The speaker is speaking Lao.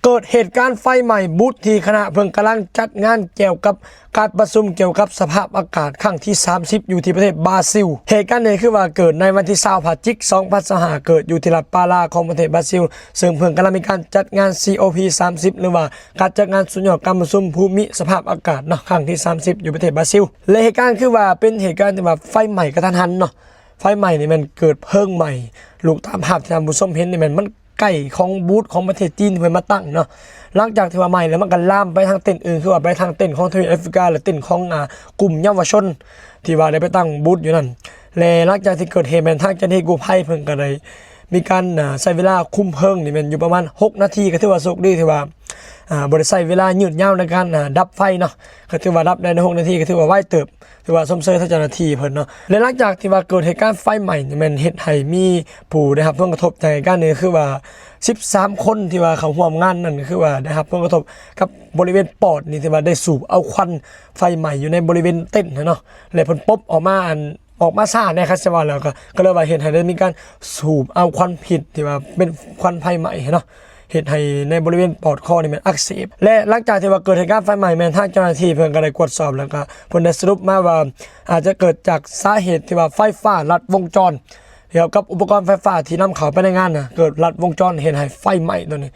ເກີດເຫດການໄຟໄໝ້ບູດທີ່ຄະນະເພິ່ນກຳລັງຈັດງານກ່ຽວກັບການປະຊຸມກ່ຽວກັບສະພາບອາກາດຄັ້ງທີສາມສິບ ຢູ່ທີ່ປະເທດບຣາຊິລ. ເຫດການນີ້ຄືວ່າເກີດໃນວັນທີຊາວ ພະຈິກ ສອງພັນຊາວຫ້າ ເກີດຢູ່ທີ່ລັດປາຣາຂອງປະເທດບຣາຊິລ ເຊິ່ງເພິ່ນກຳລັງມີການຈັດງານ ຊີ ໂອ ພີ ສາມສິບ ຫຼືວ່າການຈັດງານສຸດຍອດການປະຊຸມພູມິສະພາບອາກາດເນາະ ຄັ້ງທີສາມສິບ ຢູ່ປະເທດບຣາຊິລ. ແລະເຫດການຄືວ່າເປັນເຫດການທີ່ວ່າໄຟໄໝ້ກະທັນຫັນເນາະ. ໄຟໄໝ້ນີ້ແມ່ນເກີດເພີງໄໝ້ ລູກຕາມພາບທີ່ທ່ານຜູ້ຊົມເຫັນນີ້ແມ່ນມັນ ໃກ້ຂອງບູດຂອງປະເທດຈີນເພິ່ນມາຕັ້ງເນາະ. ຫຼັງຈາກທີ່ວ່າໄໝ້ແລ້ວ ມັນກໍລາມໄປທາງເຕັນອື່ນ ຄືວ່າໄປທາງເຕັນຂອງທະວີບແອຟຣິກາ ແລະເຕັນຂອງ ອາ ກຸ່ມເຍົາວະຊົນ ທີ່ວ່າໄດ້ໄປຕັ້ງບູດຢູ່ນັ້ນ. ແລະຫຼັງຈາກທີ່ເກີດເຫດແມ່ນທາງເຈົ້າໜ້າທີ່ກູ້ໄພເພິ່ນກໍໄດ້ມີການ ອາ ໃຊ້ເວລາຄຸມເພີງນີ້ແມ່ນຢູ່ປະມານຫົກນາທີ ກໍຖືວ່າໂຊກດີທີ່ວ່າ ອາ ບໍ່ໄດ້ໃຊ້ເວລາຍືດຍາວໃນການ ອາ ດັບໄຟເນາະ. ກໍຖືວ່າດັບໄດ້ໃນຫົກນາທີ ກໍຖືວ່າໄວເຕີບ. ຖືວ່າຊົມເຊີຍທາງເຈົ້າໜ້າທີ່ເພິ່ນເນາະ. ແລະຫຼັງຈາກທີ່ວ່າເກີດເຫດການໄຟໄໝ້ນີ້ ແມ່ນເຮັດໃຫ້ມີຜູ້ໄດ້ຮັບຜົນກະທົບຈາກເຫດການນີ້ ຄືວ່າສິບສາມຄົນທີ່ວ່າເຂົ້າຮ່ວມງານນັ້ນ ຄືວ່າໄດ້ຮັບຜົນກະທົບກັບບໍລິເວນປອດນີ້ ທີ່ວ່າໄດ້ສູບເອົາຄວັນໄຟໄໝ້ຢູ່ໃນບໍລິເວນເຕັນຫັ້ນເນາະ. ແລະເພິ່ນປົບອອກມາ ອັນ ອອກມາຊ້າແດ່ ຄັນຊິເວົ້າແລ້ວ ກໍ ກໍເລີຍວ່າເຮັດໃຫ້ໄດ້ມີການສູບເອົາຄວັນພິດ ທີ່ວ່າເປັນຄວັນໄຟໄໝ້ເນາະ. ເຮັດໃຫ້ໃນບໍລິເວນປອດຄໍນີ້ແມ່ນອັກເສບ. ແລະຫຼັງຈາກທີ່ວ່າເກີດເຫດການໄຟໄໝ້ ແມ່ນທາງເຈົ້າໜ້າທີ່ເພິ່ນກໍໄດ້ກວດສອບ ແລ້ວກໍເພິ່ນໄດ້ສະຫຼຸບມາວ່າ ອາດຈະເກີດຈາກສາເຫດທີ່ວ່າໄຟຟ້າລັດວົງຈອນ ກ່ຽວກັບອຸປະກອນໄຟຟ້າທີ່ນຳເຂົ້າໄປໃນງານນະ ເກີດລັດວົງຈອນເຮັດໃຫ້ໄຟໄໝ້ໂຕນີ້.